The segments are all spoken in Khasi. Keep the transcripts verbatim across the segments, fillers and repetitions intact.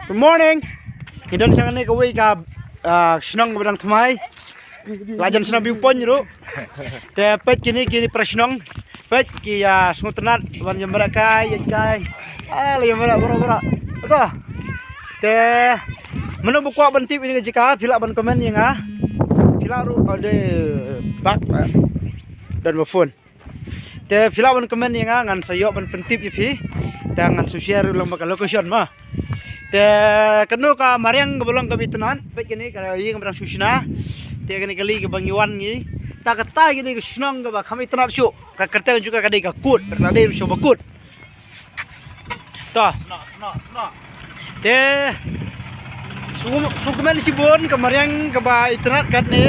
Good morning. Ngi don sha kane kawei ka, ah, shnong kaba dang thymmai. La jan shnong View Point ruh. Te peit kine, kine para shnong. Peit ki ïa sngewtynnat ban ïa mareh kai, ïa kai. Ah, la ïa mareh baroh baroh. Te mano ba kwah ban tip ïa ka jaka, phi lah ban comment ïa nga. Phi lah ruh, oh, de bak. Don ba phone. Te phi lah ban comment ïa nga, ngan sa ïoh ban pyntip ïa phi. Te ngan sa share ruh lang bad ka location mo. Te kano ka mariang kaba long kaba itynnat, peit kane ka ïing ba dang shu shna. Te kane ka kali kaba ngi wan ngi. Ta kata kane ka shnong kaba kham itynnat shuh. Ka kyrteng jong ka ka dei ka Kut, bad ka dei shuh ba Kut. To. Te sngewkmen shibun ka mariang kaba itynnat katne.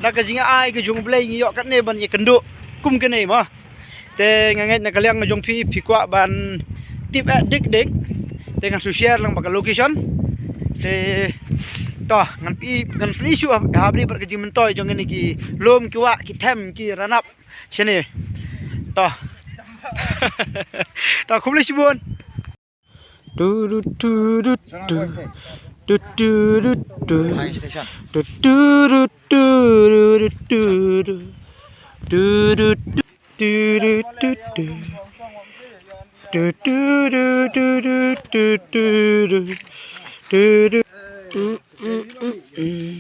Da ka jingai ka jong U Blei ngi ïoh katne ban ïakynduh kum kane mo. Te nga ngeit na ka liang jong phi, phi kwah ban tip eh dik dik. Te ngan sa share lang bad ka location. Te to ngan plie, ngan plie shuh ha bri bad ka jingmyntoi jong kine ki lum ki wah ki them ki ranap. Shane. To. To, khublei shibun. Tu, tu, tu, tu, tu. Tu, tu, tu, tu. Tu, tu, tu, tu, tu, tu, tu. Tu, tu, tu, tu, tu, tu. Tu, tu, tu, tu, tu, tu, tu. Tu, tu. Mm, mm, mm, mm.